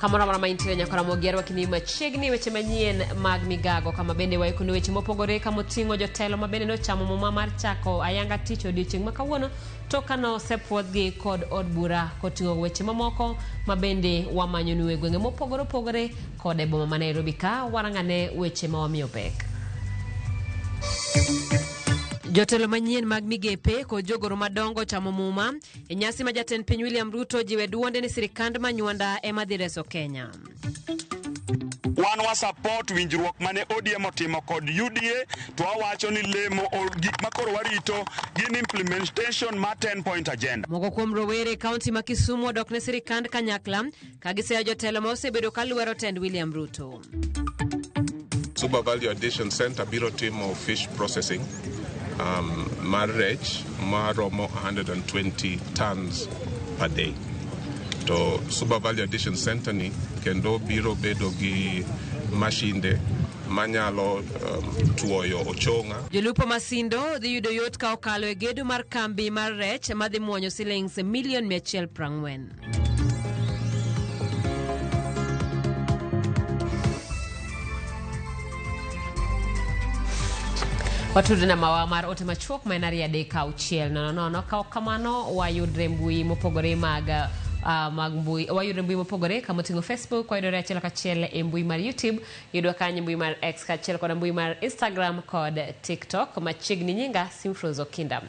Kamoro amora ma intiere nyakora mogi arwakini machiegni weche manyien mag migago kama bende waikoni weche mopogore kama oting'o jotelo ma bende nochamo muma mar chako ayanga tich odiochieng' ma kawuono to kane osepuodhgi kod od bura koting'o weche mamoko ma bende wamanyonu e gwenge mopogore opogore kod e boma ma Nairobi ka warang'ane weche ma wamiyo pek. Jotelo manyien mag migepe kod jogoro madongo chamo muma e nyasi ma jatend piny William Ruto jiwe duonde ni sirikand Manywanda ema dhi reso Kenya. Wan wa support winjruok mane ODM otimo kod UDA to wawacho ni lemo gik makoro warito gin implementation mar 10 point agenda. Moko kuom rowere e kaunti ma Kisumu odok ne sirikand kanyakla ka giseyo jotelo ma osebedo ka lwero tend William Ruto. Suba Value Addition Center biro timo fish processing mar rech maromo 120 tons per day. To Suba Value Addition Center ni kendo biro bedo gi mashinde manyalo tuoyo ochong'a. Jolupo ma Sindo dhi yudo yot ka okalo e gedo mar kambi mar rech madhi muonyo silings milion 140. Watudre namba mar ote machuok ma en 23600. Ka ok kamano wayudre mbui mopogore mag mag mbui wayudre mbui mopogore kama oting'o Facebook, wayudore achiel kachiel e mbui mar YouTube, yudwa kanyo mbui mar X kaachiel kod mbui mar Instagram kod TikTok. Machiegni nyinga Simfrose Okinda.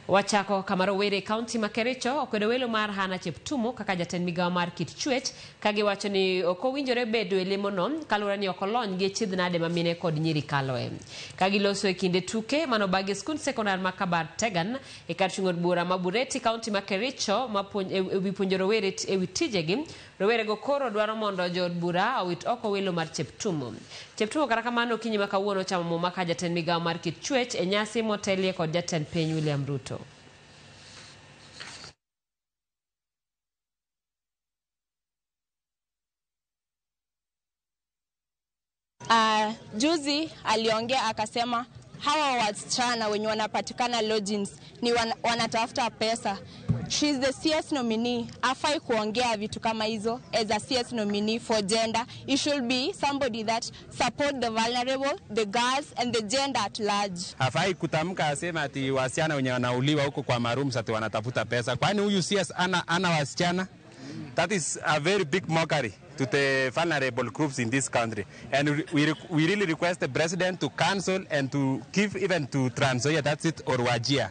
Wachako kama rowere e kaunti ma Kericho okwedo welo mar Hannah Cheptumo kaka jatend migawo mar kit chwech ka giwacho ni ok owinjore bedo e lemono kaluwore ni ok olony gi achiedh nade ma mine kod nyiri kaloe. Ka giloso e kinde tuke manobagi e skund sekondar ma Kabar Tegan e kar chung' od bura ma Bureti kaunti ma Kericho ma e wi puonjo rowere e wi tijegi. Rowerego koro dwaro mondo jood bura owit oko welo mar Cheptumo. Cheptumo kata kamano okinyi ma kawuono ochamo muma ka jatend migawo mar kit chwech e nyasi motelie kod jatend piny William Ruto. Juzi aliongea akasema hawa wasichana wenye wanapatikana lodgings ni wanatafuta pesa. She's the CS nominee. Afai kuongea vitu kama hizo as a CS nominee for gender. It should be somebody that support the vulnerable, the girls and the gender at large. Hafai kutamka asema ati wasichana wenye wanauliwa huko kwa marooms ati wanatafuta pesa. Kwani huyu CS ana wasichana? That is a very big mockery to the vulnerable groups in this country. And we really request the president to cancel and to give even to Trans Nzoia, that's it, or Wajir.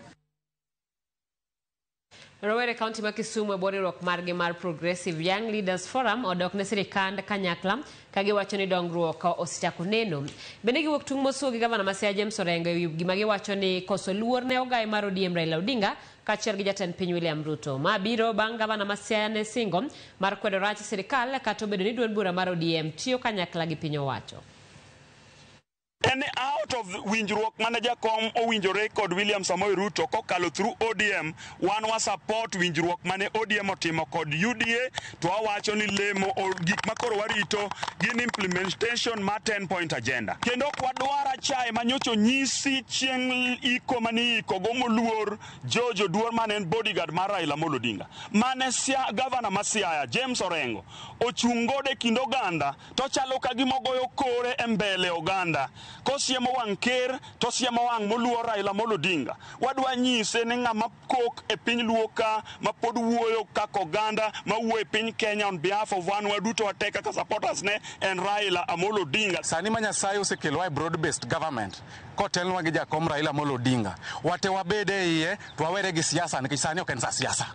Rowere kaunti ma Kisumu e bwo riwruok margi mar Progressive Young Leaders Forum odok ne sirikand kanyakla ka giwacho ni dongruok osechako neno. Bende giwuok tung' mosuo gi gavana ma Siaya James Orengo ewi gima giwacho ni koso luor ne ogaye mar ODM Raila Odinga kaachiel gi jatend piny William Ruto. Ma biro bang' gavana ma Siaya ne singo mar kwedo rach sirikal kata obedo ni duond bura mar ODM tiyo kanyakla gi piny owacho. En out of winjruok mane jakom owinjore kod William Samoei Ruto kokalo through ODM, wan wa support winjruok mane ODM otimo kod UDA to wawacho ni lemo gik makoro warito gin implementation mar 10 point agenda. Kendo ok wadwar achaye manyocha onyisi chieng' iko mane iiko go moluor George Oduor mane en bodyguard mar Raila Amolo Odinga. Mane gavana ma Siaya James Orengo ochung' godo e kind oganda to chalo ka gima ogoyo kore e mbele oganda kosiemo wang' ker to siemo wang' moluor Raila Amolo Odinga. Wadwa nyise ni ng'ama kok e piny Luo ka ma pod wuoyo kaka oganda ma wuoyo e piny Kenya on behalf of wan waduto wate kaka supporters ne en Raila Amolo Odinga. Sani ma Nyasaye osekelowa e broad based government kotelnwa gi jakom Raila Amolo Odinga, wate wabed e iye to wawere gi siasa nikech sani ok en sa siasa.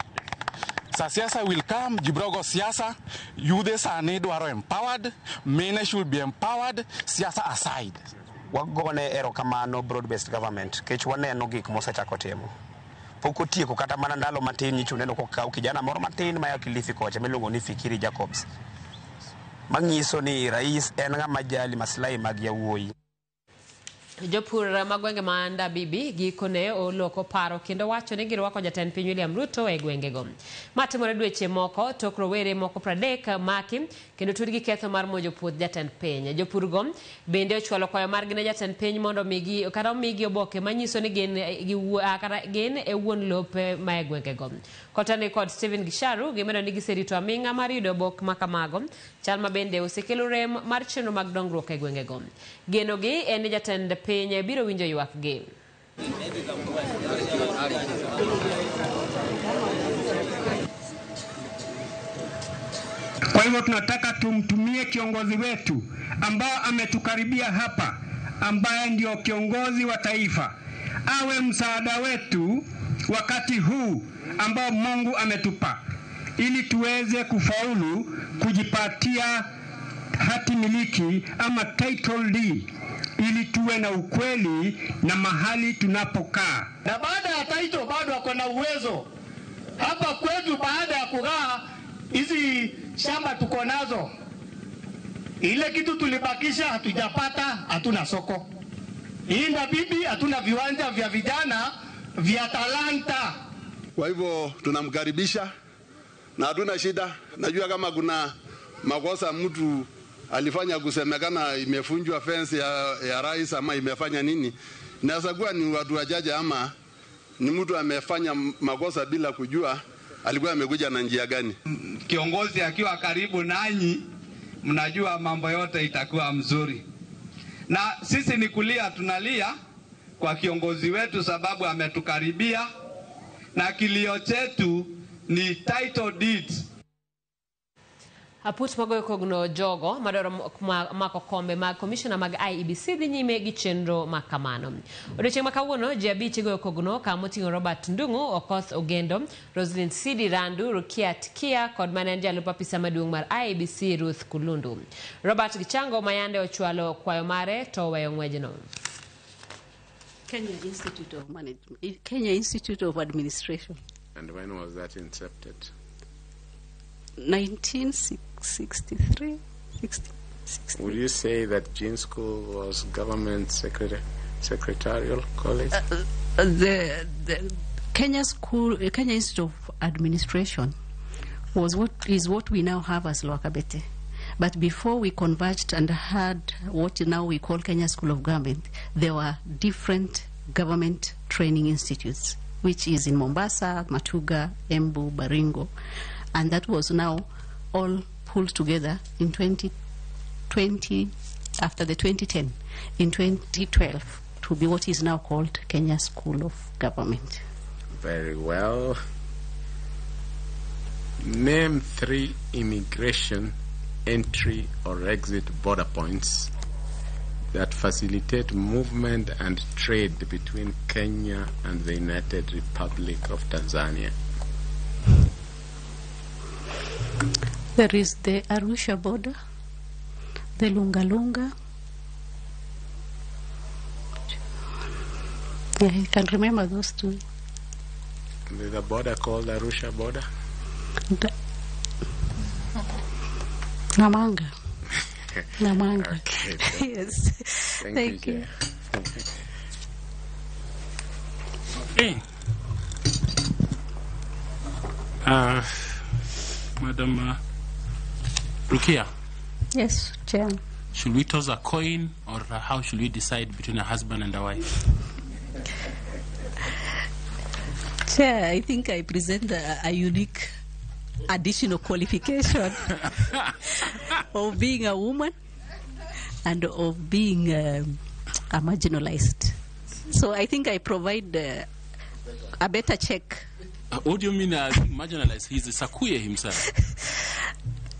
Sa siasa will come, ji biro go siasa, yudhe sani dwaro empowered, mine should be empowered, siasa aside. Wagone erokamano broad based government kech waneno gik mosechako timo. Pok otieko kata mana ndalo matin nyicha uneno kokaw kijana moro matin maya Kilifi kocha miluongo ni Fikiri Jacobs. Manyiso ni rais en ng'ama jali maslahi mag yawuoyi. Jopur mag gwenge ma Ndabibi gikone oloko paro kendo wacho ni girwako jatend piny William Ruto e gwengego. Ma timore dweche moko tok rowere moko 30 maki kendo tudgi ketho mar monjo puoth jatend piny. Jopurgo bende ochwalo kwayo margi ne jatend piny mondo omigi kata omigi oboke manyiso ni gin kata gin e wuon lope ma e gwengego. Kotani kod Stephen Gisharu gimedo ni giserito aming'a mar yudo obok ma kamago, chal ma bende osekelo rem mar chenro mag dongruok e gwengego. Genogi en ni jatend piny biro winjo ywakgi. Kwa hivyo tunataka tumtumie kiongozi wetu ambao ametukaribia hapa, ambaye ndio kiongozi wa taifa, awe msaada wetu wakati huu ambao Mungu ametupa, ili tuweze kufaulu kujipatia hati miliki ama title deed, ili tuwe na ukweli na mahali tunapokaa. Na baada ya title bado wako na uwezo hapa kwetu. Baada ya kugaa hizi shamba tuko nazo, ile kitu tulibakisha hatujapata, hatuna soko. Hii Ndabibi hatuna viwanja vya vijana vya talanta. Kwa hivyo tunamkaribisha na hatuna shida. Najua kama kuna makosa mtu alifanya kusemekana imefunjwa fence ya rais ama imefanya nini, inaweza kuwa ni watu wachache ama ni mtu amefanya makosa bila kujua alikuwa amekuja na njia gani. Kiongozi akiwa karibu nanyi, mnajua mambo yote itakuwa mzuri. Na sisi ni kulia, tunalia kwa kiongozi wetu sababu ametukaribia, na kilio chetu ni title deeds. Aput magoyo kogno jogo madwaro mako kombe mag komishona mag IEBC dhi nyime gi chenro ma kamano. Odiochieng' ma kawuono ji abich igoyo kogno kamoting'o Robert Ndung'u, Okoth Ogendo, Roslyn Sidi Randu, Rukia Tikia kod mane en jalup apisa maduong' mar IEBC Ruth Kulundu. Robert Gichango mayande ochwalo kwayo mare to oweyo ng'wejno. Kenya Institute of Management, Kenya Institute of Administration. And when was that incepted? 1963. 60. Would you say that Jean School was government secretarial college? The Kenya School, Kenya Institute of Administration was what we now have as Lwakabete. But before we converged and had what now we call Kenya School of Government, there were different government training institutes, which is in Mombasa, Matuga, Embu, Baringo, and that was now all pulled together in 2020, after the 2010, in 2012, to be what is now called Kenya School of Government. Very well. Name three immigration entry or exit border points that facilitate movement and trade between Kenya and the United Republic of Tanzania. There is the Arusha border, the Lungalunga. Yeah, I can remember those two. There's a border called Arusha border? Namanga. Namanga. Okay. Yes. Thank you. Okay. Madam Rukia. Yes, Chair. Should we toss a coin, or how should we decide between a husband and a wife? Chair, I think I present a unique additional qualification of being a woman and of being a marginalized. So I think I provide a better check. What do you mean being marginalized? He's a Sakuye himself.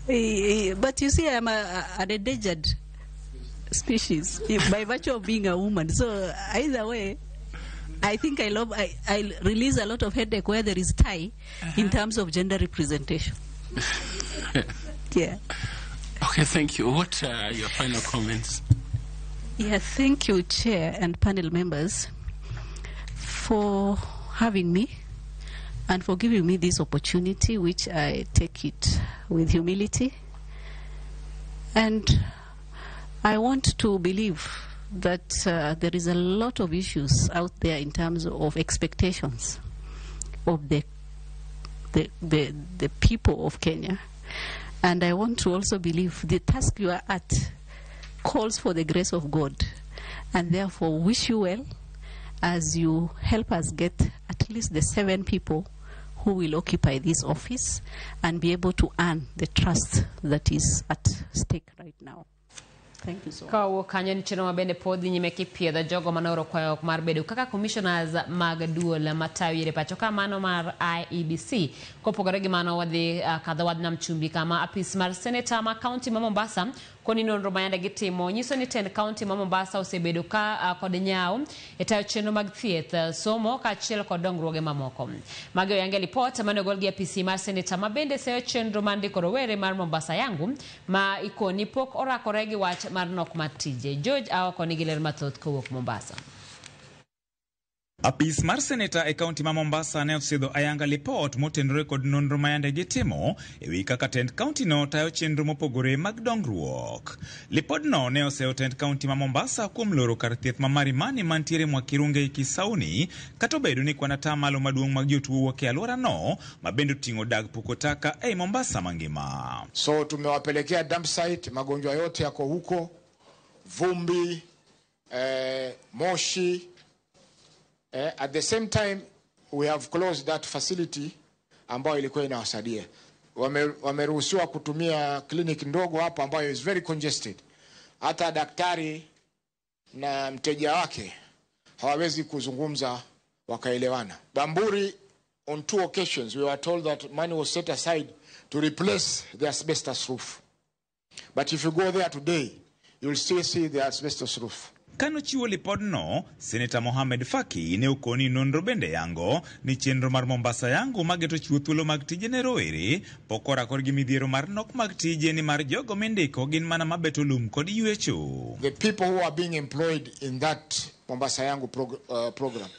But you see, I'm an endangered species by virtue of being a woman. So either way, I think I release a lot of headache where there is tie in terms of gender representation. Yeah. Okay, thank you. What are your final comments? Yeah, thank you, Chair and panel members, for having me and for giving me this opportunity, which I take it with humility. And I want to believe that there is a lot of issues out there in terms of expectations of the people of Kenya. And I want to also believe the task you are at calls for the grace of God, and therefore wish you well as you help us get at least the 7 people who will occupy this office and be able to earn the trust that is at stake right now. Thank you so much. Ka wawuok kanyo ni chenro mabende pod dhi nyime kipiedho jogo mane kwayo mar bedo kaka commissioners mag duol matayo yiero e pacho ka mano mar IEBC. Kopogore gi mano wadhi kadho wadh nam chumbi kama apis mar seneta ma kaunti ma Mombasa koni nonro mayande gitimo nyiso ni tend kaunti ma Mombasa osebedo ka kod nyawo e tayo chenro mag thieth, somo kaachiel kod dongruoge mamoko. Magi oyange lipot mane ogol gi apisi mar seneta ma bende seyo chenro mar ndiko rowere mar Mombasa yangu ma ikoni pok orakore gi wach mar nok mar tije. George Awako nigi ler mathoth kowuok Mombasa. Apis mar seneta e kaunti ma Mombasa ne osidho ayanga lipot motenore kod nonro mayande gitimo e wi kaka tend kaunti no tayo chenro mopogore mag dongruok. Lipodno ne oseyo tend kaunti ma Mombasa kuom loro kar thieth ma Marimani mantiere Mwakirunge Kisauni, kata obedo ni kwan atamalo maduong' mag jotuo wuok e alworano ma bende oting'o dag puko taka ei Mombasa mangima. So tumewapelekea dump site, magonjwa yote yako huko, vumbi, moshi. At the same time we have closed that facility ambayo ilikuwa inawasaidia. Wameruhusiwa kutumia clinic ndogo hapo ambayo is very congested. Hata daktari na mteja wake hawawezi kuzungumza wakaelewana. Bamburi, on 2 occasions we were told that money was set aside to replace the asbestos roof. But if you go there today, you will still see the asbestos roof. Kano chiwo lipodno, Seneta Mohamed Faki ne okoni nonro bende yango ni chenro mar Mombasa yangu mageto chiwo thuolo mag tije ne rowere pok orakore gi midhiero mar nok mag tije ni mar jogo mindiko gin mana mabeto lum kod ywecho. The people who are being employed in that Mombasa Yangu program,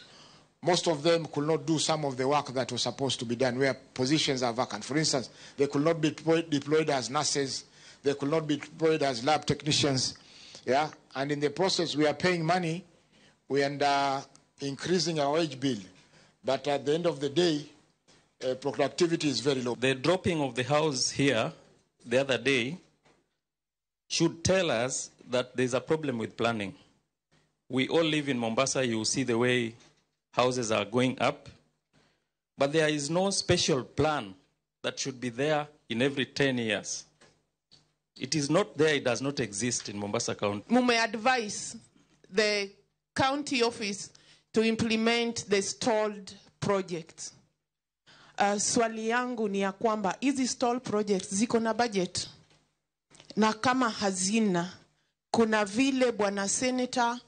most of them could not do some of the work that was supposed to be done where positions are vacant. For instance, they could not be deployed as nurses, they could not be deployed as lab technicians. Yeah, and in the process we are paying money, we are increasing our wage bill, but at the end of the day, productivity is very low. The dropping of the house here the other day should tell us that there's a problem with planning. We all live in Mombasa, you see the way houses are going up, but there is no special plan that should be there in every 10 years. It is not there, it does not exist in Mombasa County. Mume advise the county office to implement the stalled projects. Swali yangu ni ya kwamba hizi stalled projects ziko na budget, na kama hazina, kuna vile bwana senator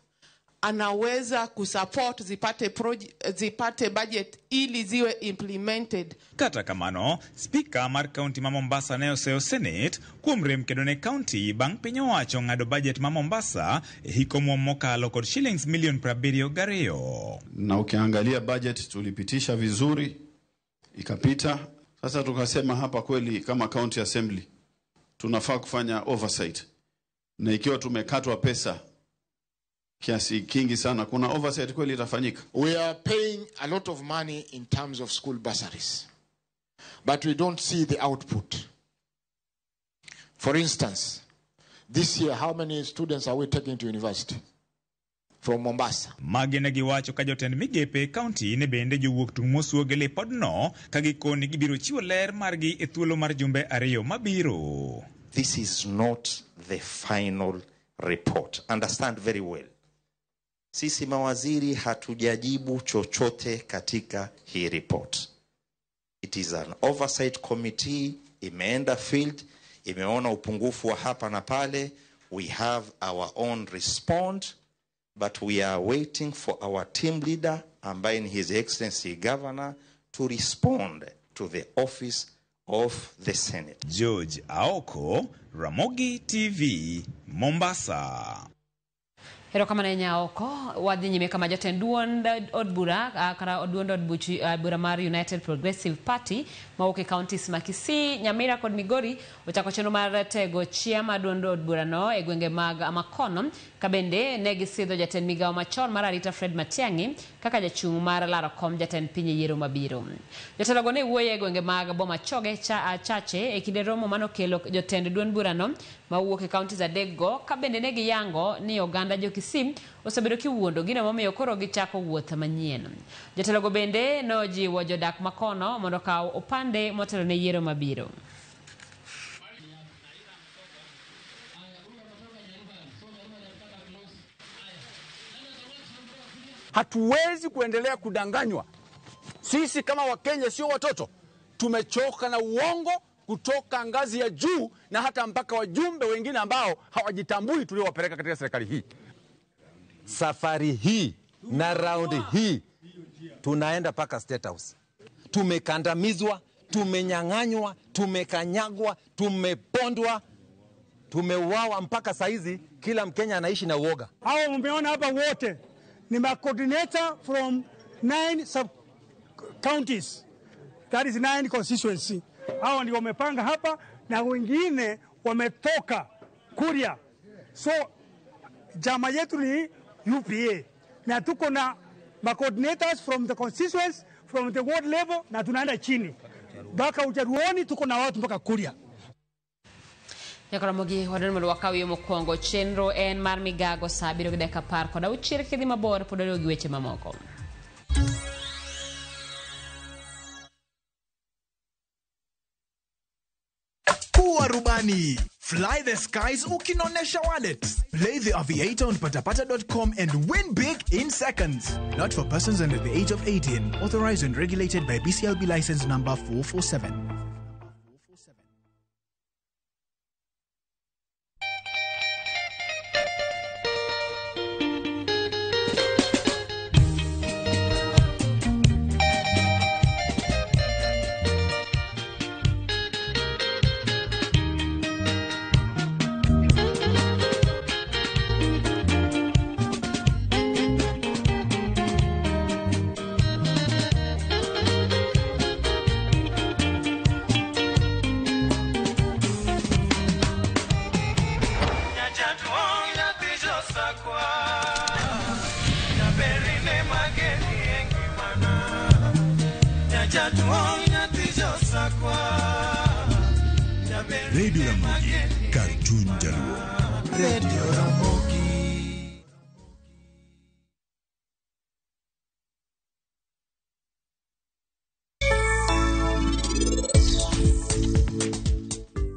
anaweza kusupport zipate budget ili ziwe implemented. Kata kamano, Speaker mar kaunti ma Mombasa ne oseyo Senate kuom rem kedo ne kaunti bang' piny owacho ng'ado budget ma Mombasa e hik omuom mokalo kod shillings milion 72. Na ukiangalia budget tulipitisha vizuri ikapita. Sasa tukasema hapa kweli kama county assembly tunafaa kufanya oversight, na ikiwa tumekatwa pesa kiasi kingi sana, kuna oversight kweli itafanyika. We are paying a lot of money in terms of school bursaries, but we don't see the output. For instance, this year how many students are we taking to university from Mombasa? Magi ne giwacho ka jotend migepe kaunti ne bende jowuok tung' mosuo gi lipodno ka gikoni gibiro chiwo ler margi e thuolo mar jumbe 2 mabiro. This is not the final report. Understand very well. Sisi mawaziri hatujajibu chochote katika hii report. It is an oversight committee, imeenda field, imeona upungufu wa hapa na pale. We have our own response, but we are waiting for our team leader, ambaye ni His Excellency Governor, to respond to the office of the Senate. George Aoko, Ramogi TV, Mombasa. Erokamano ahinya oko wadhi nyime kama jatend duond od bura kata duond od buch bura mar United Progressive Party mawuok e counties ma Kisii, Nyamira kod Migori ochako chenro mar tego chia mar duond od burano e gwenge mag Makono ka bende ne gisidho jatend migawo machon mar arita Fred Matiang'i kaka jachung' mar laro kom jatend piny e yiero mabiro. Jotelogo ne wuoyo e gwenge mag Bomachoge Chache e kinde romo manokelo jotend duond burano mawuok e counties adekgo ka bende ne giyango ni oganda jo Kisii osebedo kiwuondo gino momiyo koro gichako wuoth manyien. Jotelogo bende nojiwo jodak makono mondo okaw opande motelo ne yiero mabiro. Hatuwezi kuendelea kudanganywa. Sisi kama Wakenya sio watoto. Tumechoka na uongo kutoka ngazi ya juu na hata mpaka wajumbe wengine ambao hawajitambui tuliowapeleka katika serikali hii. Safari hii na raundi hii tunaenda paka State House. Tumekandamizwa, tumenyang'anywa, tumekanyagwa, tumepondwa, tumeuawa mpaka saizi kila Mkenya anaishi na uoga. Hao mmeona hapa wote ni ma coordinator from 9 sub counties. That is 9 constituency. Hao ndio wamepanga hapa na wengine wametoka Kuria. So chama yetu ni UPA na tuko na ma coordinators from the constituents, from the ward level na tunaenda chini mpaka Ujaruoni, tuko na watu mpaka Kuria. Nyakaramogi wadon mondo wakaw yo mokwongo chenro en mar migago saa 7:16 kidhi mabor pod oriwo gi weche mamoko. Kuwa rubani. Fly the skies ukinonesha wallet. Play the Aviator on patapata.com and win big in seconds. Not for persons under the age of 18. Authorized and regulated by BCLB license number 447. Radio Ramogi, kar chuny Jaluo. Radio Ramogi.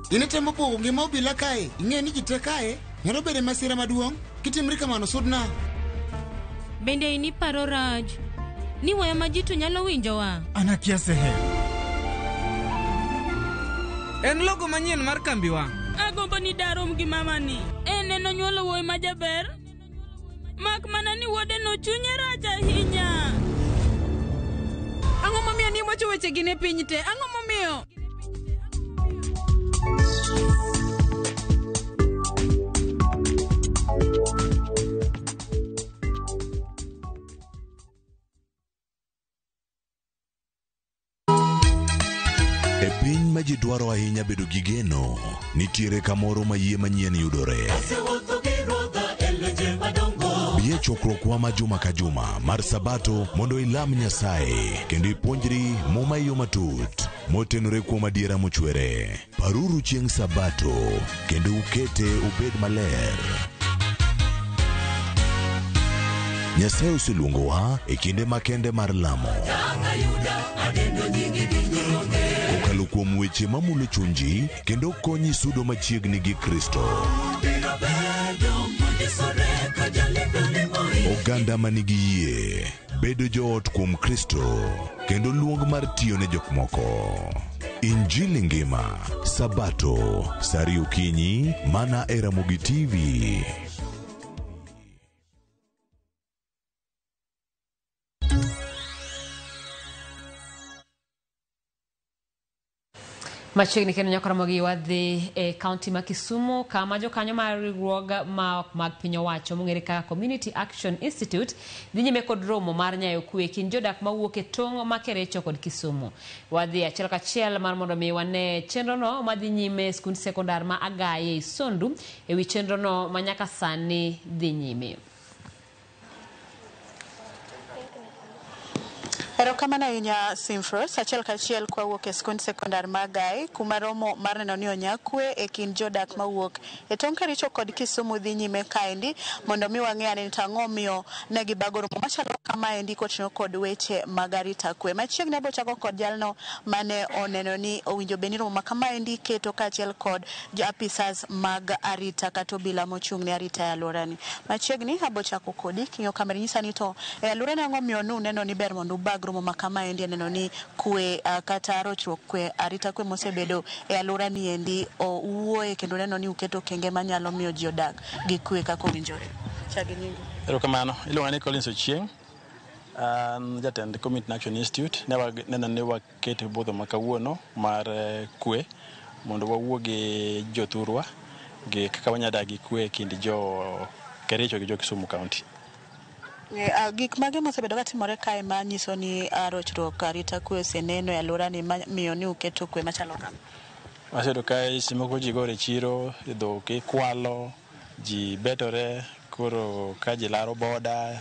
Inetemo pogo ngima obila kae, ing'e ni ji te kae, nyalo bedo masira maduong', kitimri kamano sudna. Bende iniparo Raj, ni waya ma ji to nyalo winjowa? An akia sehe. En logo manyien mar kambiwa. Agombo ni darom gi mamani. En enonyuolo wuoyi ma jaber. Mak mana ni wuode no chunye rach ahinya. Ang'o momiyo ni wacho wechegi ne piny te? Ang'o momiyo? E piny ma ji dwaro ahinya bedo gi geno, nitiere kamoro ma yie manyien yudore. Bi e chokruokwa ma juma ka juma mar Sabato mondo ilam Nyasaye kendo ipuonjri Muma e yo matut motenore kuom adiera mochwere. Paruru chieng' Sabato kendo ukete ubed maler. Nyasaye oseluongowa e kinde makende mar lamo. Kokalo kuom weche mamulo chunji kendo konyi sudo machiegni gi Kristo. Oganda manigi yie, bedo joot kuom Kristo kendo luong mar tiyo ne jok moko. Injili ngima, Sabato, saa ariyo okinyi, mana e Ramogi TV. Machiegni kendo nyaka Ramogi wadhi e kaunti ma Kisumu kama jokanyo mar riwruog ma ok mag piny owacho mong'ere kaka Community Action Institute dhi nyime kod romo mar nyayo kwe e kind jodak mawuok e tong' ma Kericho kod Kisumu. Wadhi achiel kachiel mar mondo mi wane chenrono madhi nyime e skund sekondar ma Agaye Isondu ewi chenrono ma nyaka sani dhi nyime. Erokamano ahinya Simfros, achiel kachiel kwawuok e skund sekondar ma Gai kuma romo mar neno ni onya kwe e kind jodak mawuok e tong' Kericho kod Kisumu dhi nyime kaendi mondo mi wang'e ane ni to ang'o miyo ne gibago romo machalo kamaendi koting'o kod weche mag arita kwe. Machiegni abiro chako kod jalno mane oneno ni owinjo bed ni romo ma kamaendi keto kaachiel kod apisas mag arita kata obila mochung' ne arita e alworani. Machiegni abiro chako kodi king'iyo kamera inyisa ni to e alworani ang'o miyo nuneno ni ber mondo ubag romo ma kamaendi e neno ni kwe kata rochruok kwe arita kwe mosebedo e alwora ni endi owuoye kendo neno ni uketo okenge manyalo miyo ji odag gi kwe kaka owinjore. Chak gi nyingi. Erokamano, iluonga ni Collins Ochieng', an jatend Community Action Institute. Ne waneno ni waketo budho ma kawuono mar kwe mondo wawuo gi jothurwa gi kaka wanyalo dak gi kwe e kind jo Kericho gi jo Kisumu County. Gik mage mosebedo katimore kae manyiso ni rochruok arita kwe oseneno e alworani mamiyo ni uketo kwe machalo kama? Waseyudo ka seche moko ji gore e chiro, dhok ikwalo, ji betore, koro ka ji laro boda,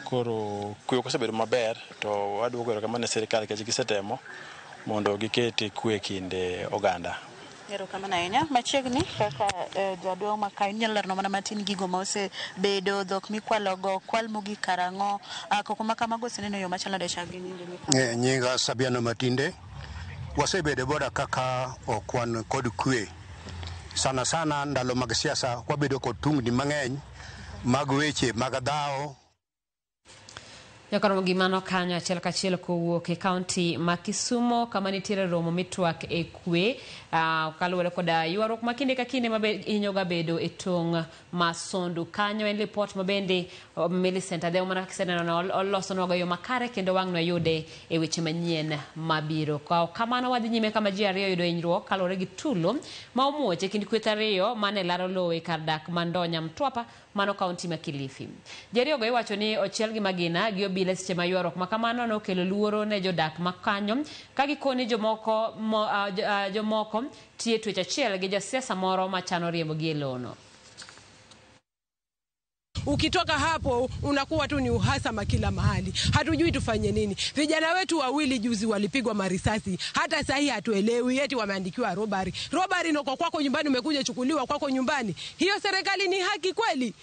koro kwe ok osebedo maber to waduoko erokamano ne sirikal nikech gisetemo mondo giket kwe e kind oganda. Erokamano ahinya. Machiegni kaka jaduong' ma kae inyalo lerona mana matin gigo ma osebedo, dhok mikwalogo, kwal mogik karang'o, koko ma kamago oseneno e yo machalo nade? Chak gi nyingi mikawo. Nyinga Sabiano Matinde. Wasebedo boda kaka ok wan kod kwe. Sana sana ndalo mag siasa wabedo kod tungni mang'eny mag weche mag dhawo. Nyaka gimano kanyo achiel kachiel kowuok e kaunti ma Kisumu kama nitiere romo mitwak e kwe kaluwore koda ywaruok ma kinde ka kinde mahinyoga bedo e tong' ma Sondu. Kanyo en lipot ma bende Millicent Adhiambo mana kaka iseneno olosonwago e yo makare kendo wang' nwayude e weche manyien mabiro. Kamano wadhi nyime kama ji ariyo oyudo hinyruok kaluwore gi tulo ma omuoch e kind kweth ariyo mane laro lowo e kar dak ma Ndonya Mtwapa mano kaunti ma Kilifi. Ji ariyogo iwacho ni ochiel gi magina gi obila seche ma ywaruok ma kamano nokelo luoro ne jodak ma kanyo ka gikoni jomoko tiyo e twech achiel gi jasiasa moro machano riembogi e lowono. Ukitoka hapo unakuwa tu ni uhasama kila mahali. Hatujui tufanye nini. Vijana wetu wawili juzi walipigwa marisasi. Hata sahi hatuelewi, eti wameandikiwa robbery. Robbery noko kwako nyumbani, umekuja chukuliwa kwako nyumbani. Hiyo serikali ni haki kweli?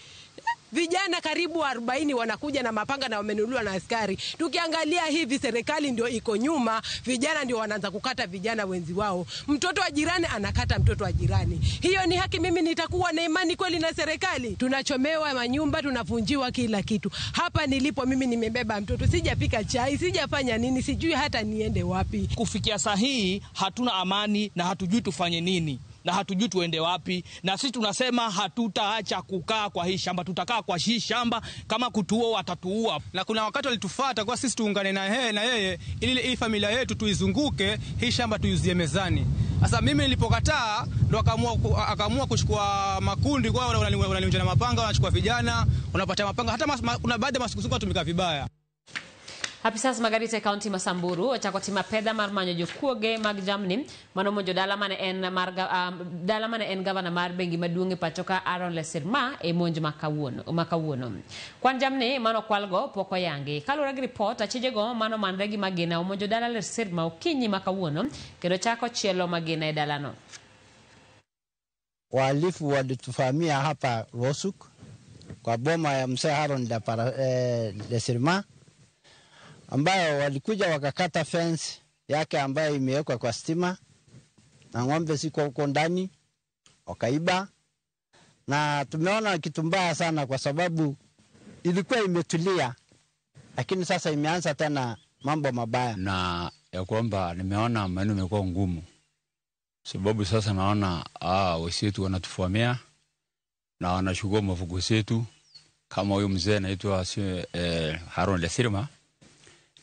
Vijana karibu 40 wanakuja na mapanga na wamenunuliwa na askari. Tukiangalia hivi serikali ndio iko nyuma, vijana ndio wanaanza kukata vijana wenzi wao. Mtoto wa jirani anakata mtoto wa jirani. Hiyo ni haki? Mimi nitakuwa na imani kweli na serikali? Tunachomewa manyumba, tunavunjiwa kila kitu. Hapa nilipo mimi nimebeba mtoto, sijapika chai, sijafanya nini, sijui hata niende wapi. Kufikia saa hii hatuna amani na hatujui tufanye nini. Na hatujui tuende wapi, na sisi tunasema hatutaacha kukaa kwa hii shamba, tutakaa kwa hii shamba, kama kutuua watatuua. Na kuna wakati walitufuata kwa sisi tuungane na yeye ili hii familia yetu tuizunguke, hii shamba tuiuzie mezani. Sasa mimi nilipokataa ndo akaamua kuchukua makundi kwa wananiunja na mapanga, wanachukua vijana, wanapata mapanga, hata kuna baadhi ya masukusuku watumika vibaya. Apisas mag arita e kaunti ma Samburu ochako timo apedha mar manyo jokuoge mag jamni manomonjo dala mane en gavana mar bengi maduong' e pacho ka Aaron Lesirma e monj ma kawuono. Kwan jamni manokwalgo pok oyangi. Kaluwore gi ripot, achijego manomanre gi magina omonjo dala Lesirma okinyi ma kawuono kendo chako chielo magina e dalano. Wahalifu walituvamia hapa Rosuk kwa boma ya mzee Aaron Lesirma, ambayo walikuja wakakata fence yake ambayo imewekwa kwa stima na ng'ombe siko huko ndani, wakaiba. Na tumeona kitu mbaya sana kwa sababu ilikuwa imetulia, lakini sasa imeanza tena mambo mabaya. Na ya kwamba nimeona maneno yamekuwa ngumu, sababu sasa naona wenzetu wanatufamia na wanachukua mafugo zetu. Kama huyo mzee anaitwa Aaron Lesirma,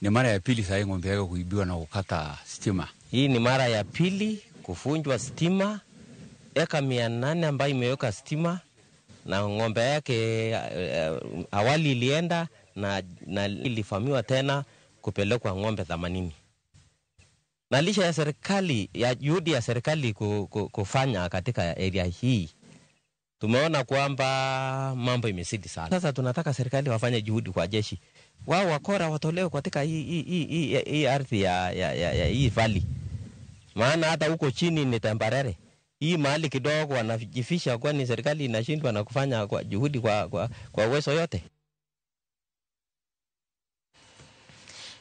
ni mara ya pili sasa ng'ombe yake kuibiwa na kukata stima. Hii ni mara ya pili Kufunjwa stima eka 800 ambayo imeweka stima na ng'ombe yake awali ilienda na ilifamiwa tena kupelekwa ng'ombe 80. Na lisha ya serikali, ya juhudi ya serikali kufanya katika area hii, tumeona kwamba mambo imezidi sana. Sasa tunataka serikali wafanye juhudi kwa jeshi. Wao wakora watolewe katika hii ardhi ya hii valley. Maana hata huko chini ni tambarare. Hii mahali kidogo wanajifisha, kwani serikali inashindwa na kufanya kwa juhudi kwa uwezo yote.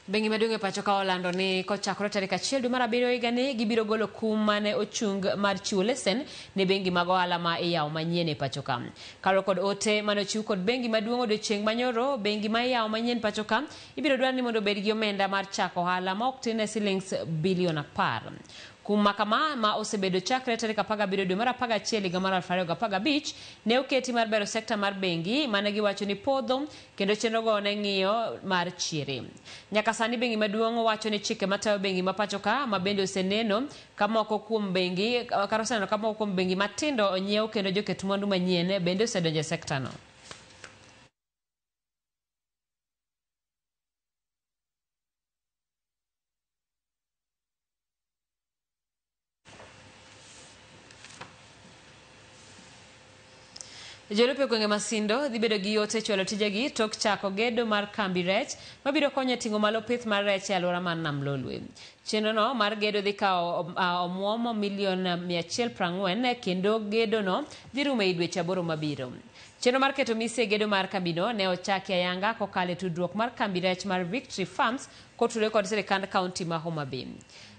Bengi maduong' e pacho ka olando ni kochakore tarik 1 dwe mar 7 higani gibiro golo kum mane ochung mar chiwo lesen ne bengi mag ohala ma iyawo manyien e pacho ka. Kaluwore kod ote mane ochiw kod bengi maduong' odiochieng' manyoro, bengi ma iyawo manyien pacho ka ibiro dwar ni mondo obed gi omenda mar chako ohala ma ok tin ne silings bilion 10. Kum makama ma osebedo chakre tarik 17 dwe mar 11 higa mar 2015 ne oketi mar bero sekta mar bengi mane giwacho ni podho kendo chenrogo ne ng'iyo mar chiere. Nyaka sani bengi maduong' wacho ni chike matayo bengi ma pacho ka ma bende oseneno ka moko kuom bengi kar oseneno ka moko kuom bengi matindo onyiew kendo joket mwandu manyien bende osedonjo e sekta no. Jolupo e gwenge Masindo dhi bedo gi yot e chwalo tijegi tok chako gedo mar kambi rech mabiro konyo e ting'o malo pith mar rech e alwora mar Nam Lolwe. Chenrono mar gedo dhi kawo omuom milion 140 kendo gedono dhi rumo e dweche 8 mabiro. Chenro mar keto mise e gedo mar kambino ne ochaki ayanga kokalo e tudruok mar kambi rech mar Victory Farms kotudore kod sirikand kaunti ma Homa Bay.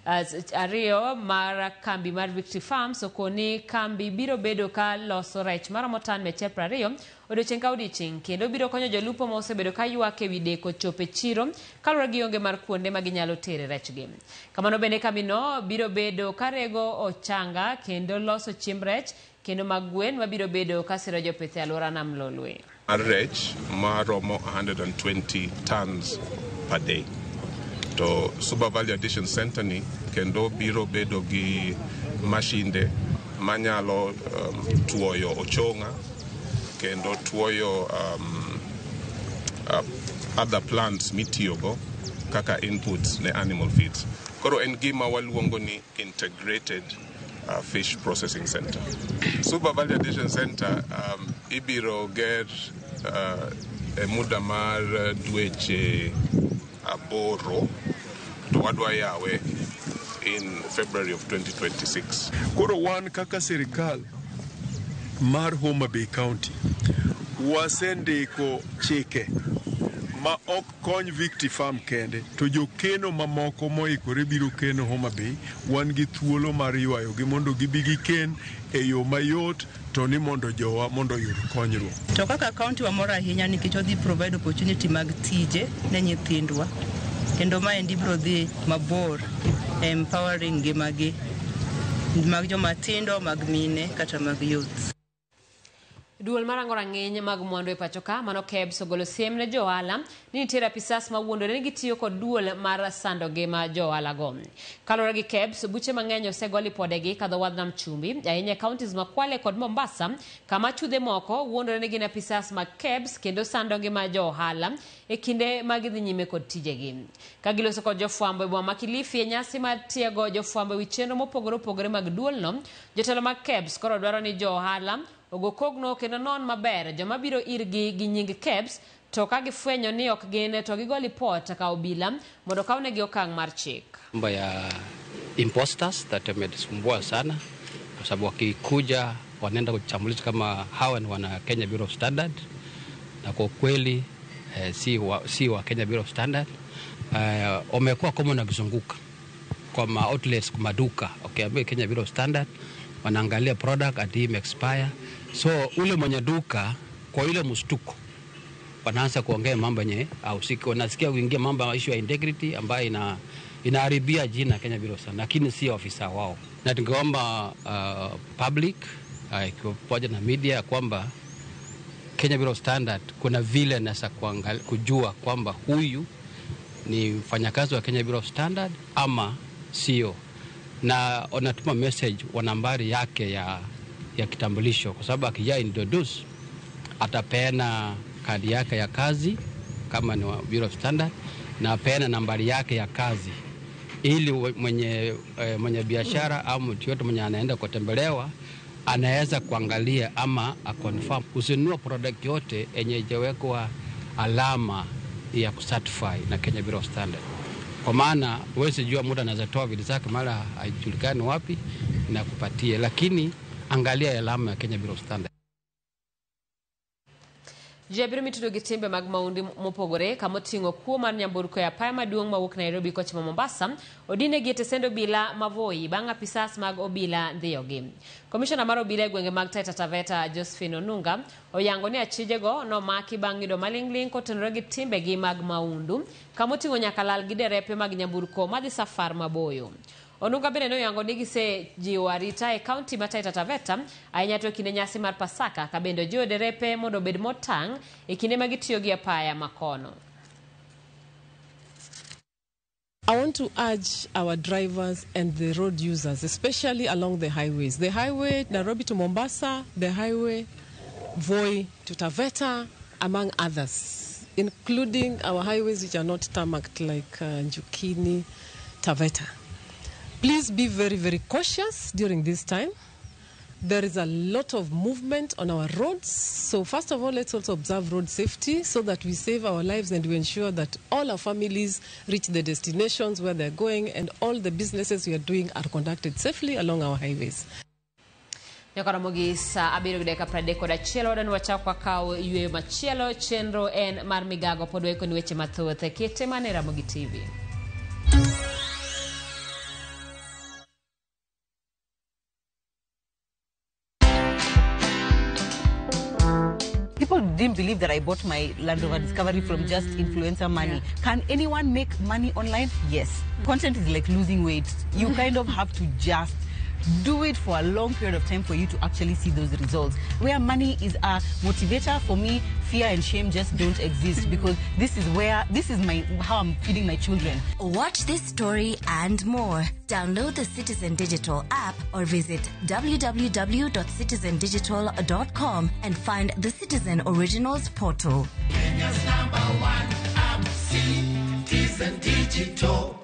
Ariyo mar kambi mar Victory Farms okoni kambi biro bedo ka loso rech maromo tan 120 odiochieng' ka odiochieng' kendo biro konyo jolupo ma osebedo ka ywak ewi deko chopo e chiro kaluwore gi onge mar kuonde ma ginyalo tere rechgi. Kamano bende kambino biro bedo ka rego ochanga kendo loso chiemb rech kendo mag gwen mabiro bedo ka siro jopith e alwora Nam Lolwe. Mar rech maromo 120 tons per day. To Suba Value Addition Center ni kendo biro bedo gi mashinde manyalo tuoyo ochonga kendo tuoyo other plants mitiyogo kaka inputs ne animal feeds. Koro en gima waluongo ni integrated fish processing center. Suba Value Addition Center ibiro ger e muda mar dweche 8 to wadwa yawe in February of 2026. Koro wan kaka sirikal mar Homa Bay County wasendiko chike ma ok kony Victory Farm kende to jokeno mamoko moikore biro keno Homa Bay, wan gi thuolo mar ywayogi mondo gibi giken e yo mayot to ni mondo jowa mondo oyud konyruok. To kaka county wamor ahinya nikech odhi provide opportunity mag tije ne nyithindwa kendo maendi biro dhi mabor empowering ngimagi mag joma tindo, mag mine kata mag youth. Duol marango rang'iny mag mwandu e pacho ka mano KEBS ogolo siem ne jo ohala ni nitiere apisas mawuondore ni gitiyo kod duol mar sando ngima jo ohala go. Kaluwore gi KEBS, buche mang'eny osego lipodegi kadho wadh nam chumbi ahinya e counties ma Kwale kod Mombasa kama chudhe moko wuondore ni gin apisas mag KEBS kendo sando ngima jo ohala e kinde ma gidhi nyime kod tijegi. Ka giloso kod jofwambo e boma ma Kilifi e nyasi mar tiego jofwambo e wi chenro mopogore opogore mag duolno, jotelo mag KEBS koro dwaro ni jo ohala ogo kogno kendo non maber joma biro irgi gi nying KEBS to ka gifwenyo ni ok gin to gigo lipot ka obila mondo kawnegi okang' mar chik. Mambo ya imposters that wametusumbua sana kwa sababu wakikuja wanaenda kuchambulisha kama hawa ni wana Kenya Bureau of Standard, na kwa kweli si wa Kenya Bureau of Standard. Wamekuwa kama wanazunguka kwa ma outlets, kwa maduka, okay, Kenya Bureau of Standard wanaangalia product ati ime expire. So ule mwenye duka kwa yule mshtuko wanaanza kuongea mambo yenye hahusiki, wanasikia kuingia mambo ya issue ya integrity ambayo inaharibia jina Kenya Bureau sana, lakini si ofisa wao. Na tungeomba public pamoja na media kwamba Kenya Bureau of Standard kuna vile nasa kujua kwamba huyu ni mfanyakazi wa Kenya Bureau of Standard ama sio. na wanatuma message wa nambari yake ya kitambulisho, kwa sababu akija introduce atapeana kadi yake ya kazi kama ni Bureau of Standard na apeana nambari yake ya kazi ili mwenye biashara au mtu yote mwenye anaenda kutembelewa anaweza kuangalia ama aconfirm. Usinunue product yote yenye haijawekwa alama ya kucertify na Kenya Bureau of Standard, kwa maana huwezi jua muda anaweza toa vitu zake mara haijulikani wapi na kupatie, lakini angalia alama ya Kenya Bureau of Standard. Ji abiriyo mitudo gi timbe mag maundu mopogore kamoting'o kuo mar nyamburko e apaya maduong' mawuok Nairobi kochomo Mombasa odinegi e tesend obila ma Voi bang' apisas mag obila ndhiyogi. Komishona mar obila e gwenge mag Taita Taveta Josephine Onunga oyango ni achijego nomaki bang' yudo maling'ling' kotenore gi timbegi mag maundu kamoting'o nyaka lal gi derepe mag nyamburko madhi safar maboyo. Onunga bende noyango ni gisejiwo arita e kaunti ma Taita Taveta ahinya to e kinde nyasi mar Pasaka ka bende ojiwo derepe mondo obed motang' e kinde ma gitiyo gi apaya makono. I want to urge our drivers and the road users, especially along the highways. The highway Nairobi to Mombasa, the highway Voi to Taveta, among others, including our highways which are not tarmacked like Njukini, Taveta. Please be very, very cautious during this time. There is a lot of movement on our roads. So first of all, let's also observe road safety so that we save our lives and we ensure that all our families reach the destinations where they're going and all the businesses we are doing are conducted safely along our highways. Nyakoromo gi saa 7:31 wadwa ni wachak wakaw yweyo machielo. Chenro en mar migago pod waikoni weche mathoth. Kete mana e Ramogi TV. People didn't believe that I bought my Land Rover Discovery from just influencer money. Yeah. Can anyone make money online? Yes. Content is like losing weight. You kind of have to just do it for a long period of time for you to actually see those results. Where money is a motivator, for me, fear and shame just don't exist because this is how I'm feeding my children. Watch this story and more. Download the Citizen Digital app or visit www.citizendigital.com and find the Citizen Originals portal. Kenya's #1 app, Citizen Digital.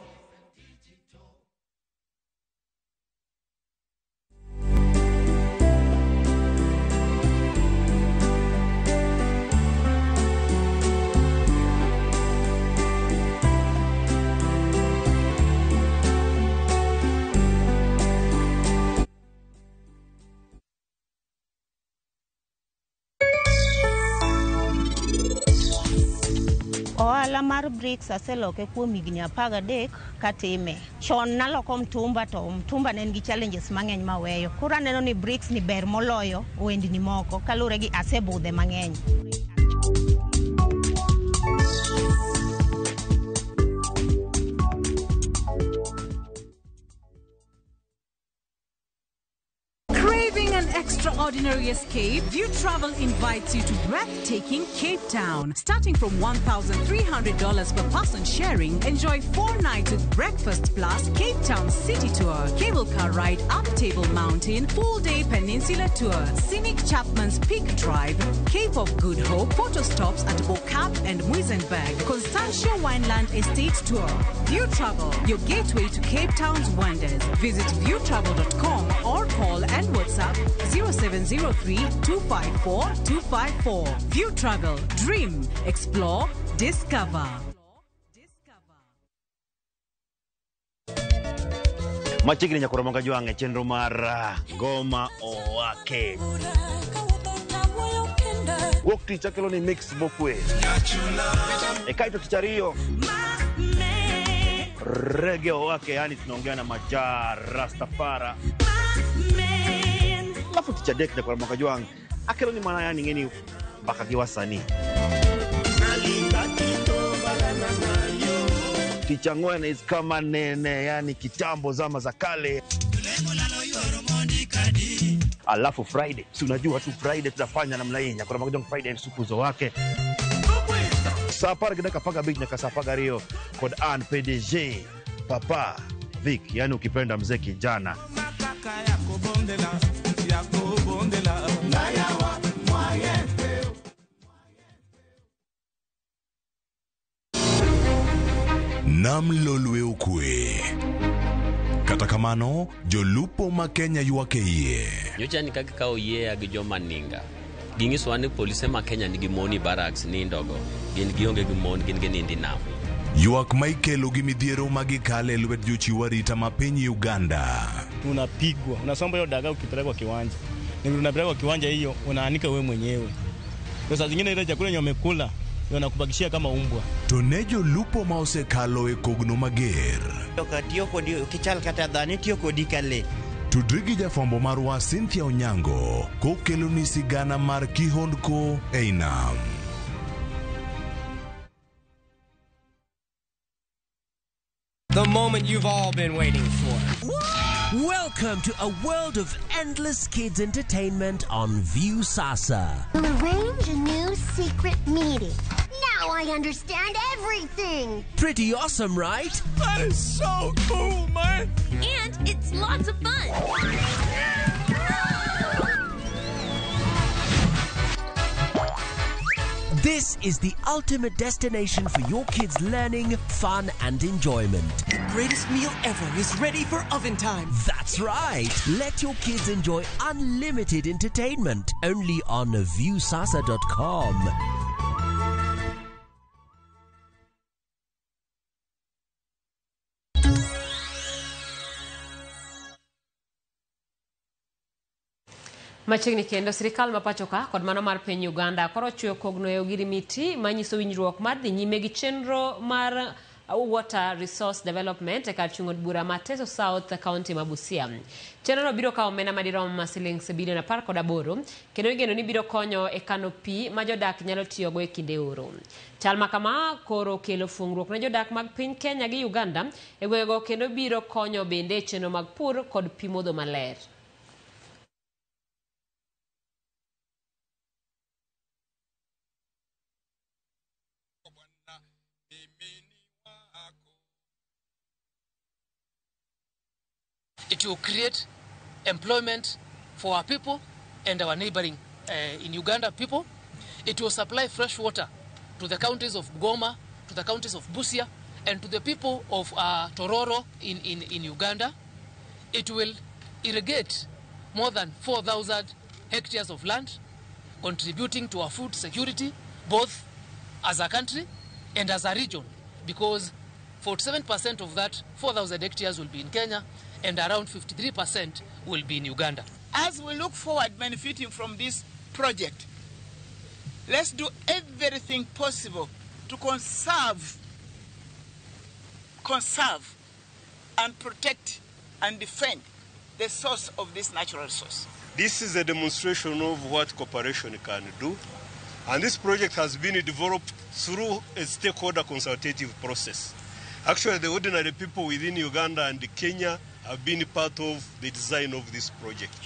Ohala mar bricks aseloke kuom higni 13 katime. Chon naloko mtumba to mtumba ne nigi challenges mang'eny maweyo. Koro aneno ni bricks ni ber moloyo ohendni moko kaluwore gi asebudhe mang'eny. Extraordinary escape, View Travel invites you to breathtaking Cape Town. Starting from $1,300 per person sharing, enjoy 4 nights with breakfast plus Cape Town City Tour, cable car ride up Table Mountain, full-day peninsula tour, scenic Chapman's Peak Drive, Cape of Good Hope, photo stops at Bo-Kaap and Muizenberg, Constantia Wineland Estate Tour. View Travel, your gateway to Cape Town's wonders. Visit viewtravel.com or call and WhatsApp 0703 254 254. View Travel. Dream, explore, discover. Machiegni nyakoro Jwang' e chenro mar Ngoma Owake. Wuok tich akelo ni mix mokwe. E kaito tich ariyo Reggae Owake, yani tunaongea na Maja Rastafara. Alafu tich adek nyakoro Jwang' akelo ni mana yani ng'eni mbaka gi wasanii. Tich ang'wen is kama nene, yani kitambo zama za kale. Alafu Friday, si unajua tu Friday tutafanya namna hii. Nyakoro Jwang' Friday supu zo wake. Saa 10:15 nyaka saa 12 kod an PDG Papa Vic, yani ukipenda mzee kijana. Nam lolwe okwe. Kata kamano, jolupo ma Kenya ywak e iye. Nyocha ni kaka kawo yieya gi joma ninga. Ging'isowa ni polise ma Kenya nigi mon e barracks nindogo. Gin gionge gi mon, gin ginindo e nam. Ywak ma ikelo gi midhiero ma gikale e lwet jochiw arita ma piny Uganda. Unapigwa, unasomba hiyo dagaa ukipelekwa kiwanja. Ni unapelekwa kiwanja hiyo unaanika wewe mwenyewe. Kwa saa zingine ile chakula yenye umekula wanakubakishia kama umbwa. To ne jolupo ma osekalo e kogno mager. Tiyo kodi kichal kata dhano itiyo kodi ka lee. Tudri gi jafwambo marwa Cynthia Onyango kokeloni sigana mar kihondko ei nam. The moment you've all been waiting for. Welcome to a world of endless kids entertainment on Viusasa. We'll arrange a new secret meeting. Now I understand everything. Pretty awesome, right? That is so cool, man. And it's lots of fun. This is the ultimate destination for your kids' learning, fun, and enjoyment. The greatest meal ever is ready for oven time. That's right. Let your kids enjoy unlimited entertainment only on Viusasa.com. Machiegni kendo sirikal ma pacho ka kod mano mar piny Uganda koro ochweyo kogno e ogirimiti manyiso winjruok mar dhi nyime gi chenro mar Water Resource Development e kar chung' od bura ma Teso South, County ma Busia. Chenrono biro kawo omenda madirom siling bilion 18 kendo igeno ni biro konyo e kano pi ma jodak nyalo tiyogo e kinde oro. Chal ma kama koro kelo fungruok ne jodak mag piny Kenya gi Uganda e gwengego kendo biro konyo bende e chenro mag pur kod pi modho maler. It will create employment for our people and our neighboring in Uganda people. It will supply fresh water to the counties of Goma, to the counties of Busia, and to the people of Tororo in Uganda. It will irrigate more than 4,000 hectares of land, contributing to our food security, both as a country and as a region, because 47% of that 4,000 hectares will be in Kenya and around 53% will be in Uganda. As we look forward benefiting from this project, let's do everything possible to conserve and protect and defend the source of this natural resource. This is a demonstration of what cooperation can do. And this project has been developed through a stakeholder consultative process. Actually, the ordinary people within Uganda and Kenya have been part of the design of this project.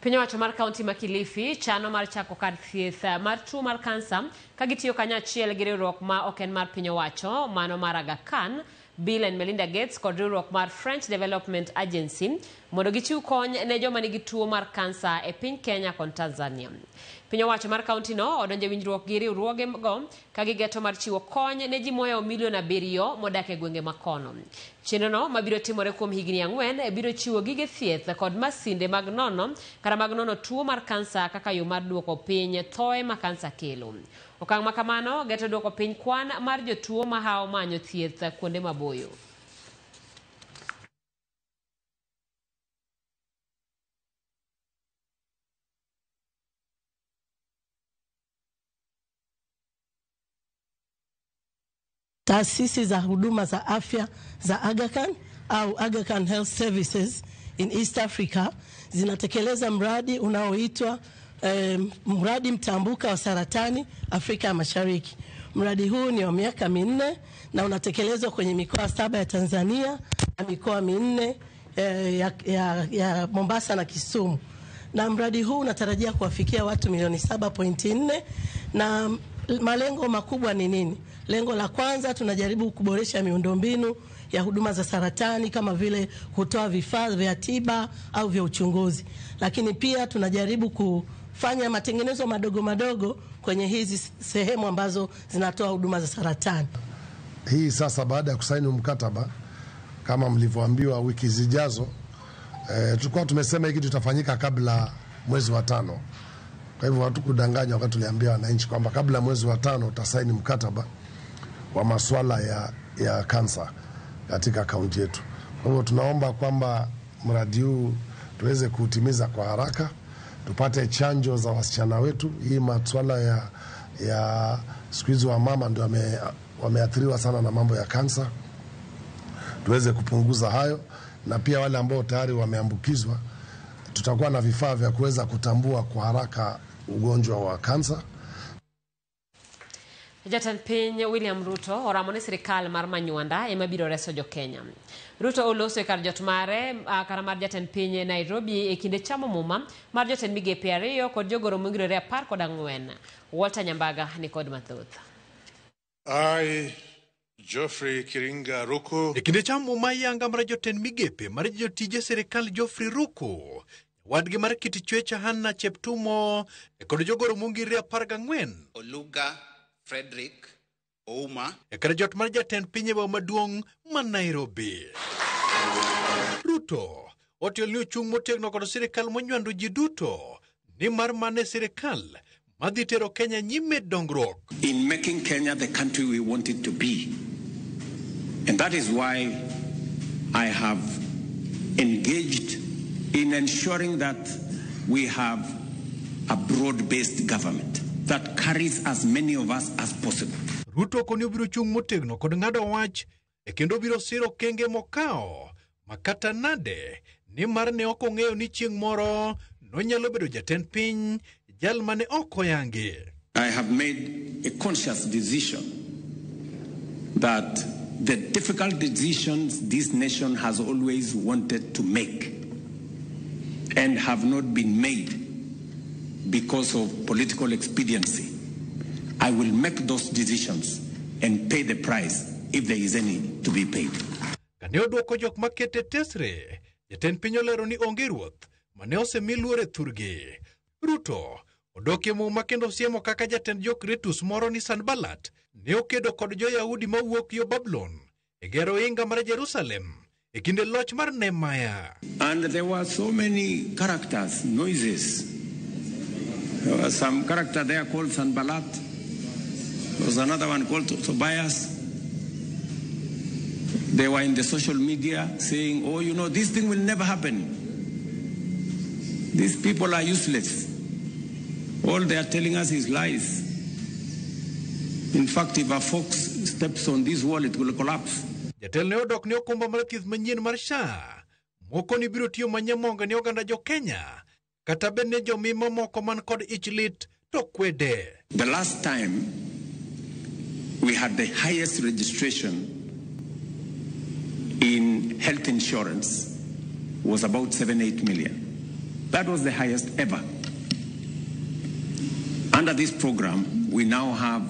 Piny owacho mar kaunti ma Kilifi chano mar chako kar thieth mar tuo mar kansa ka gitiyo kanyachiel gi riwruok ma ok en mar piny owacho mano mar Aga Khan, Bill and Melinda Gates kod riwruok mar French Development Agency mondo gichiw kony ne joma nigi tuo mar kansa e piny Kenya kod Tanzania. Piny owacho mar kaunti no odonjo e winjruok gi riwruoge go ka gigeto mar chiwo kony ne ji mohewo milion 7 modak e gwenge makono. Chenrono mabiro timore kuom higni 4 biro chiwo gige thieth kod masinde mag nono kata mag nono tuo mar kansa kaka yo mar duoko piny thoe ma kansa kelo. Okang' ma kamano geto duoko piny kwan mar jotuo mahawo manyo thieth kuonde maboyo. Taasisi za huduma za afya za Aga Khan au Aga Khan Health Services in East Africa zinatekeleza mradi unaoitwa mradi mtambuka wa saratani Afrika ya Mashariki. Mradi huu ni wa miaka 4 na unatekelezwa kwenye mikoa 7 ya Tanzania na mikoa 4 ya Mombasa na Kisumu. Na mradi huu unatarajia kuwafikia watu milioni 7.4 na malengo makubwa ni nini? Lengo la kwanza, tunajaribu kuboresha miundombinu ya huduma za saratani kama vile kutoa vifaa vya tiba au vya uchunguzi, lakini pia tunajaribu kufanya matengenezo madogo madogo kwenye hizi sehemu ambazo zinatoa huduma za saratani. Hii sasa baada ya kusaini mkataba kama mlivyoambiwa wiki zijazo, tulikuwa tumesema hiki tutafanyika kabla mwezi wa 5. Kwa hivyo hatukudanganya wakati tuliambia wananchi kwamba kabla mwezi wa 5 utasaini mkataba wa masuala ya kansa katika kaunti yetu. Kwa hivyo tunaomba kwamba mradi huu tuweze kuutimiza kwa haraka, tupate chanjo za wasichana wetu. Hii masuala ya siku hizi wamama ndio wameathiriwa sana na mambo ya kansa, tuweze kupunguza hayo, na pia wale ambao tayari wameambukizwa tutakuwa na vifaa vya kuweza kutambua kwa haraka ugonjwa wa kansa. Jatend piny William Ruto oramo ni sirikal mar Manywanda ema biro reso jo Kenya. Ruto oloso e kar jot mare kara mar jatend piny Nairobi e kinde chamo muma mar jotend migepe 2 kod jogoro mongirore 14. Walter Nyambaga ni kod mathoth. I, Geoffrey Kiringa Ruku. E kinde chamo muma yanga mar jotend migepe mar jotije sirikal Geoffrey Ruku, wadgi mar kit chwecha Hannah Cheptumo kod jogoro mongirore 14. Oluga Frederick Ouma. E kar jot mar jatend piny e boma maduong' ma Nairobi. Ruto otiyo ni ochung' motegno kod sirikal monywando ji duto ni mar mane sirikal madhi tero Kenya nyime dongruok. In making Kenya the country we want it to be. And that is why I have engaged in ensuring that we have a broad-based government that carries as many of us as possible. Ruto koni obiro chung' motegno kod ng'ado wach e kendo obiro siro okenge mokawo makata nade ni mar ne ok ong'eyo ni chieng' moro nonyalo bedo jatend piny jal mane ok oyangi. I have made a conscious decision that the difficult decisions this nation has always wanted to make and have not been made because of political expediency, I will make those decisions and pay the price if there is any to be paid. Kane odwoko jok makete tesre, jatend piny olero ni onge ruoth mane osemi luor e thurgi. Ruto odokie muma kendo siemo kaka jatend jo-Kretus moro ni Sanbalat ne okedo kod jo-Yahudi mawuok yo Babulon e gero ohinga mar Jerusalem e kinde loch mar Nehemia. And there were so many characters, noises. There was some character there called Sanballat. There was another one called Tobias. They were in the social media saying, oh, you know, this thing will never happen. These people are useless. All they are telling us is lies. In fact, if a fox steps on this wall, it will collapse. Jatelo ne odok ne okumba mar thieth manyien mar SHA. Moko ni biro tiyo manyamonga ne oganda jo Kenya. Kata bed ni jomima mamoko man kod ich lit to kwede. The last time we had the highest registration in health insurance was about 7-8 million. That was the highest ever. Under this program, we now have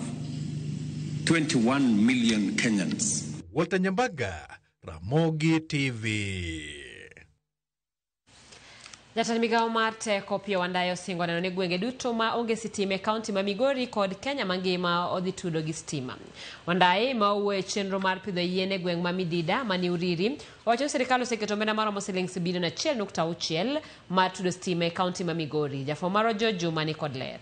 21 million Kenyans. Walter Nyambaga, Ramogi TV. Jatend migao mar teko Opiyo Wandayi osingo neno ni gwenge duto ma onge sitima e kaunti ma Migori kod Kenya mangima odhi tudo gi stima. Wandayi ma owuoyo e chenro mar pidho yien e gweng' ma Midida mani Uriri owacho ni sirikal oseketo omenda maromo siling 71.6 mar tudo stima e kaunti ma Migori. Jafwambo marwa George Juma ni kod ler.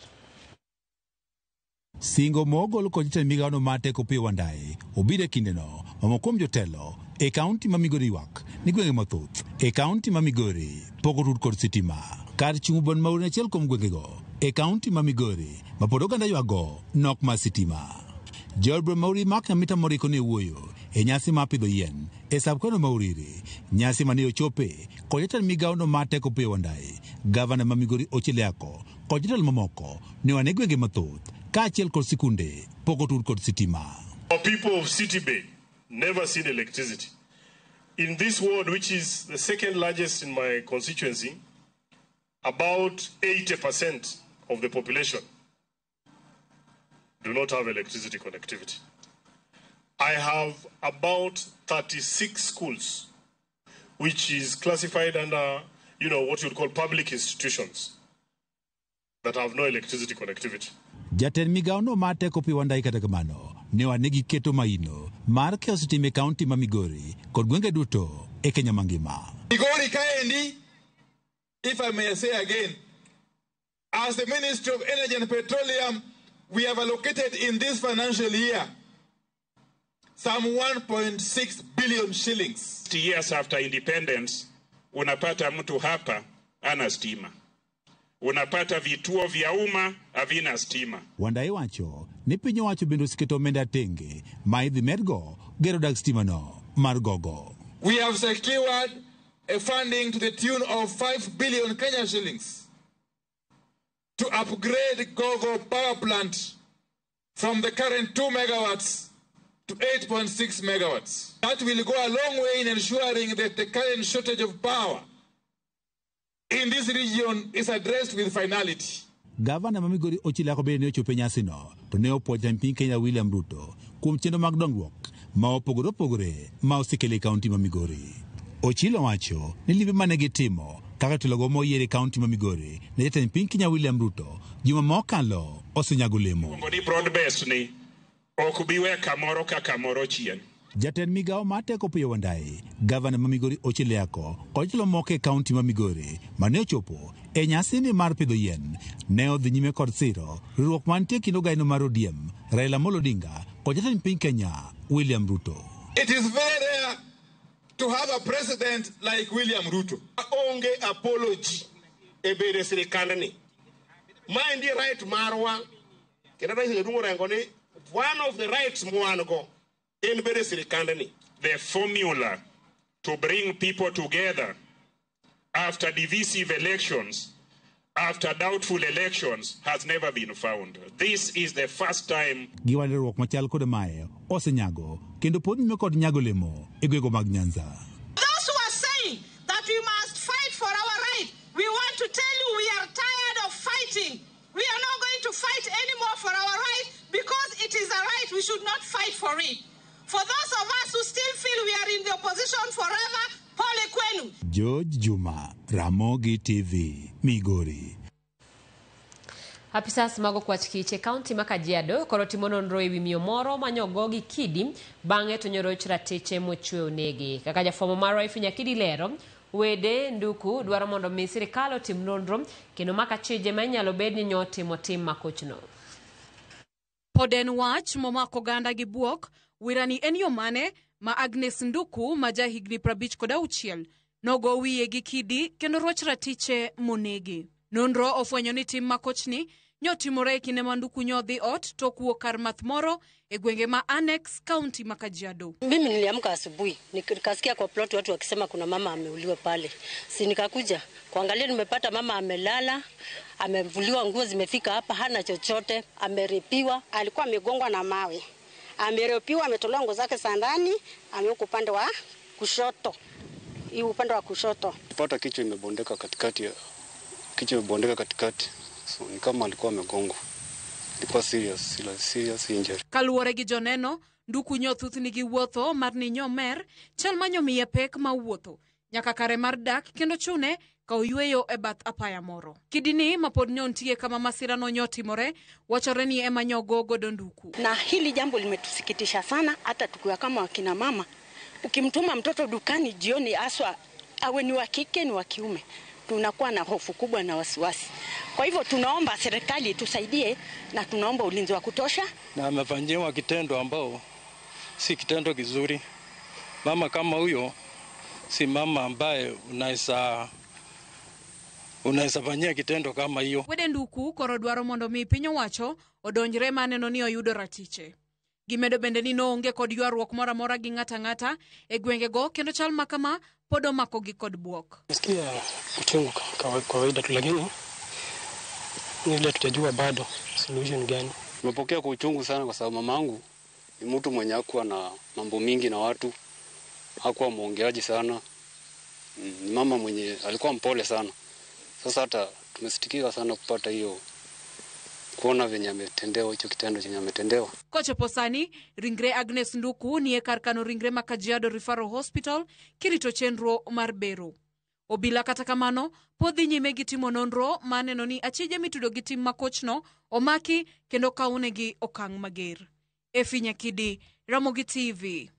Singo mogol kod jatend migawono mar teko Opiyo Wandayi obiro e kindeno mamoko kuom jotelo e kaunti ma Migori ywak ni gwenge mathoth e kaunti ma Migori pok otud kod sitima. Kar chung' Bon Mauri en achiel kuom gwengego e kaunti ma Migori ma pod oganda ywago nok mar sitima. Jood Bon Mauri Mark Nyamita Moriko ne wuoyo e nyasi mar pidho yien e sub-county ma Uriri, nyasi mane ochope kod jatend migawono mar teko Opiyo Wandayi, gavana ma Migori Ochieng Yako kod jotelo mamoko ne wane gwenge mathoth kaachiel kod sikunde pok otud kod sitima. Our people of City Bay never seen electricity. In this ward, which is the second largest in my constituency, about 80% of the population do not have electricity connectivity. I have about 36 schools which is classified under, you know, what you'd call public institutions that have no electricity connectivity. Jatend migawo no mar teko pi Wandayi kata kamano ne wane giketo maino mar keyo sitima e kaunti ma Migori kod gwenge duto e Kenya mangima. Migori kaendi, if I may say again, as the Ministry of Energy and Petroleum, we have allocated in this financial year some 1.6 billion shillings. 60 years after independence, unapata mtu hapa ana stima. Unapata vituo vya umma havina stima. Wandayi wacho ni piny owacho bende oseketo omenda tenge ma idhi medgo gero dag stima no mar gogo. We have secured a funding to the tune of 5 billion Kenya shillings to upgrade Gogo power plant from the current 2 megawatts to 8.6 megawatts. That will go a long way in ensuring that the current shortage of power in this region is addressed with finality. Gavana ma Migori Ochilo Ayacko bende ne ochopo e nyasino to ne opuoyo jatend piny Kenya William Ruto kuom chenro mag dongruok ma opogore opogore ma osekelo e kaunti ma Migori. Ochilo wacho ni limbe mane gitimo kaka jotelo moyier e kaunti ma Migori ne jatend piny Kenya William Ruto juma mokalo osenyago olemo. Iluongo ni broad based ni ok bi we kamoro ka kamoro chien. Jatend migawo mar teko Opiyo Wandayi, gavana ma Migori Ochilo Ayacko kod jotelo moko e kaunti ma Migori mane ochopo e nyasini mar pidho yien ne odhi nyime kod siro riwruok mantie kind ogaino mar ODM Raila Amolo Odinga kod jatend piny Kenya William Ruto. It is very rare to have a president like William Ruto. Onge apology e bedo e sirikandni. Maendi right marwa kendo rais Jaduong' Orengo ni one of the rights mwan go en bedo e sirikandni. The formula to bring people together after divisive elections, after doubtful elections, has never been found. This is the first time. Giwacho riwruok machal kod mae osenyago kendo pod nyime kod nyago olemo e gwenge mag Nyanza. Those who are saying that we must fight for our right, we want to tell you we are tired of fighting. We are not going to fight anymore for our right because it is a right. We should not fight for it. For those of us who still feel we are in the opposition forever, pole kwenu. George Juma, Ramogi TV, Migori. Apisas mag okwach kich e kaunti ma Kajiado koro timo nonro ewi miyo moro manyogo gi kidi bang'e to nyoroch ratiche mochwe onegi. Kaka jafwambo marwa Ifinya Kidi lero, wede Nduku dwaro mondo mi sirikal otim nonro kendo mak achije ma inyalo bed ni nyotimo tim makochno. Pod en wach momako oganda gi buok, wirani en yo mane ma Agnes Nduku ma ja higni 56 nogo wiye gi kidi kendo roch ratiche monegi. Nonro ofwenyo ni tim makochni nyotimore e kinde ma Nduku nyodhi ot to kuo kar math moro e gwenge ma Annex, kaunti ma Kajiado. Mimi niliamka asubuhi nikasikia kwa plot watu wakisema kuna mama ameuliwa pale. Si nikakuja kuangalia, nimepata mama amelala, amevuliwa nguo zimefika hapa, hana chochote, ameripiwa. Alikuwa amegongwa na mawe, ameripiwa, ametolewa nguo zake sandani, amewekwa upande wa kushoto, hii upande wa kushoto. Pata kichwa imebondeka katikati, kichwa imebondeka katikati, so ni kama alikuwa amegongwa. Ilikuwa serious injury. Kaluwore gi joneno, Nduku nyo thothni gi wuotho mar ni nyomer, chal ma nyomiye pek ma wuotho nyaka kare mar dak kendo chune ka oyweyo e bath apaya moro. Kidini ma pod nyontie kama masira no nyotimore, wachore ni ema nyogo godo Nduku. Na hili jambo limetusikitisha sana, hata tukiwa kama wakina mama, ukimtuma mtoto dukani jioni, haswa awe ni wa kike ni wa kiume, tunakuwa na hofu kubwa na wasiwasi. Kwa hivyo tunaomba serikali tusaidie na tunaomba ulinzi wa kutosha. Na amefanyiwa kitendo ambao si kitendo kizuri. Mama kama huyo si mama ambaye unaweza fanyia kitendo kama hiyo. Wede Nduku koro dwaro mondo mi piny owacho odonjre maneno ni oyudo ratiche. Gimedo bende ni noonge kod ywaruok moro amora gi ng'ata ng'ata e gwengego kendo chal ma kama pod omakogi kod buok. Nasikia uchungu kawaida tu, lakini ni ile tutajua bado solution gani. Nimepokea kwa uchungu sana kwa sababu mamangu ni mtu mwenye hakuwa na mambo mingi na watu, hakuwa muongeaji sana. Ni mama mwenye alikuwa mpole sana. Sasa hata tumesitikika sana kupata hiyo kuona venye ametendewa hicho kitendo chenye ametendewa. Kochopo sani, ringre Agnes Nduku nie kar kano ringre ma Kajiado Referral Hospital kirito chenro mar bero. Obila kata kamano pod dhi nyime gi timo nonro mar neno ni achije mitudo gi tim makochno omaki kendo kawnegi okang' mager. Effie Nyakidi, Ramogi TV.